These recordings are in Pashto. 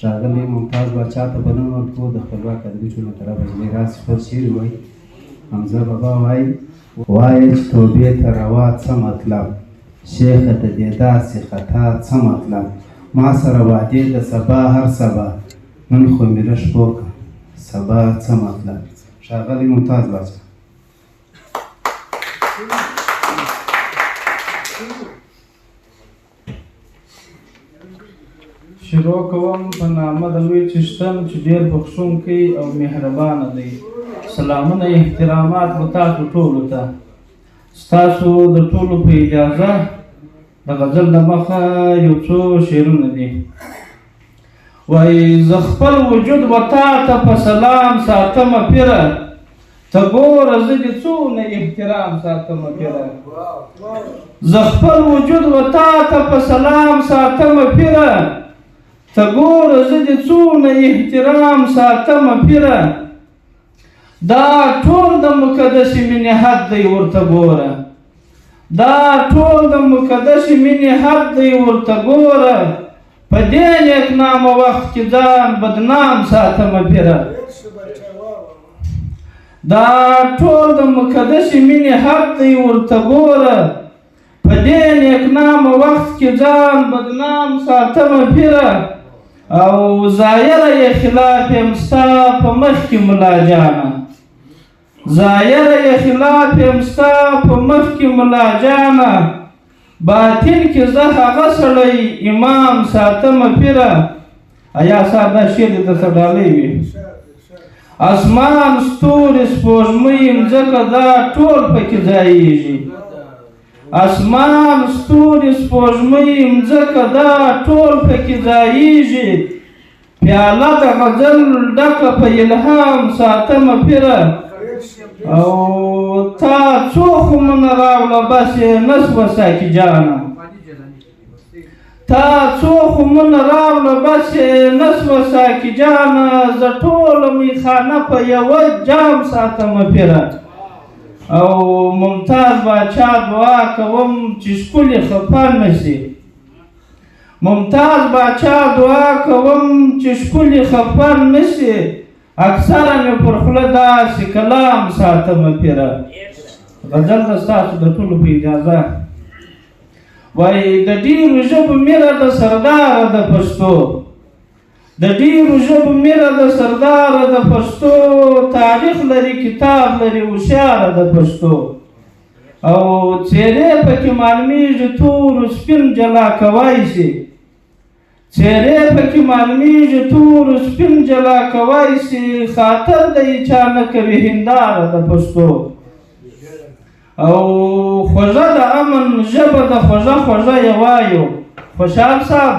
ښاغلی ممتاز باچا ته بلنه ورکوو، د خپلواک ادبي ټولنې طرفه چې راسي خپل شعر وایي. حمزه بابا وایي، وایي چې توبې ته روا څه مطلب، شیخه د دې داسې خطا څه مطلب، ما سره وعدې د سبا هر سبا، نن خو مې لږ پوه کړه سبا څه مطلب. ښاغلی ممتاز باچا. شروع کوم په نامه د لوی څښتن چې ډېر بخښونکی او مهربانه دی. سلامونه احترامات به تاسو ټولو ته. ستاسو د ټولو په اجازه د غزل د مخه یو څو شعرونه دي. وایي زه خپل وجود و تا ته په سلام ساتمه پیره، ته ګوره زه دې څونه احترام ساتمه پیره. زه خپل وجود و تا ته په سلام ساتمه پیره، ته ګوره زه دې څونه احترام ساتمه پیره. دا ټول د مقدسې مینې حد دی ورته ګوره، دا ټول د مقدسې مینې حد دی ورته ګوره. په دې نیکنامه وخت کې ځان بدنام ساتمه پیره، دا ټول د مقدسې مینې حد دی ورته ګوره. په دې نیکنامه وخت کې ځان بدنام ساتمه پیره، او ظاهره یې خلاف یم ستا په مخ کې ملا جانه، ظاهره یې خلاف یم ستا په مخ کې ملا جانه، باطن کې زه هغه سړی امام ساتمه پیره. ایا صاحب دا شعر دې درته ډالۍ وي؟ اسمان ستوري سپوږمۍ مځکه دا ټول پکې ځایېږي، اسمان ستوري سپوږمۍ مځکه دا ټول پکې ځایېږي. پیاله د غزل ډکه په الهام ساتمه پیره، او تا څو خمونه راوړه بس یې نه سوه ساکي جانه، تا څو خمونه راوړه بس یې نه سوه ساکي جانه، زه ټوله میخانه په یوه جام ساتمه پیره. او ممتاز باچا دعا کوم چې ښکلي خفه نه شي، ممتاز باچا دعا کوم چې ښکلي خفه نه شي، اکثره مې پر خوله داسې کلام ساتمه پیره. غزل د ستاسو د ټولو په اجازه. وایي د ډېرو ژبو میره د سرداره د پښتو، د ډېرو ژبو میره د سرداره د پښتو، تاریخ لري کتاب لري هوښیاره د پښتو، او څېرې پکې معلومیږي تور سپین جلا کوای شي، څېرې پکې معلومیږي تور سپین جلا کوای شي، خاطر د هیچا نه کوي هنداره د پښتو. او خوږه د امن ژبه د خوږه خوږه یې وایو، خوشحال صاحب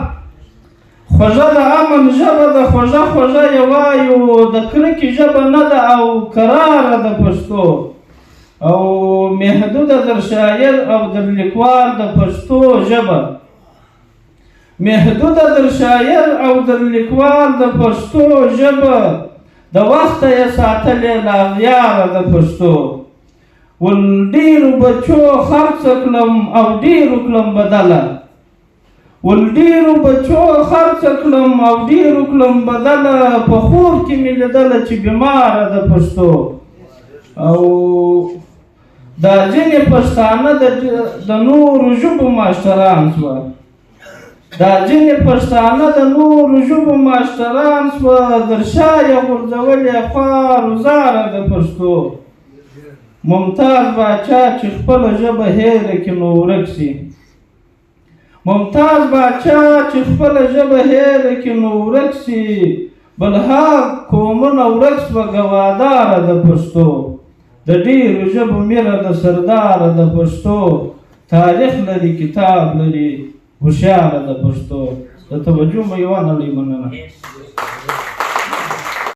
خوږه د امن ژبه د خوږه خوږه یې وایو، د کرکې ژبه نه ده او کراره د پښتو. او محدوده در شاعر او در لیکوال د پښتو ژبه، محدوده در شاعر او در لیکوال د پښتو ژبه، د وخته یې ساتلې لا غیاره د پښتو. ول ډېرو بچو خرڅه کړم او ډېرو کړم بدله، ول ډېرو بچو خرڅه کړم او ډېرو کړم بدله، په خوب کې مې لیدله چې بیماره د پښتو. او دا ځینې پښتانه د نورو ژبو ماشتران سوه، دا ځینې پښتانه د نورو ژبو ماشتران سوه، در شا یې غورځولې خوار و زاره د پښتو. ممتاز باچا چې خپله ژبه هېره کړي نو ورک سي، ممتاز باچا چې خپله ژبه هېره کړي نو ورک سي، بلها قومونه ورک سوه ګواداره د پښتو. د ډېرو ژبو میره د سرداره د پښتو، تاریخ لري کتاب لري هوښیاره د پښتو. د توجه مو یوه نړۍ مننه.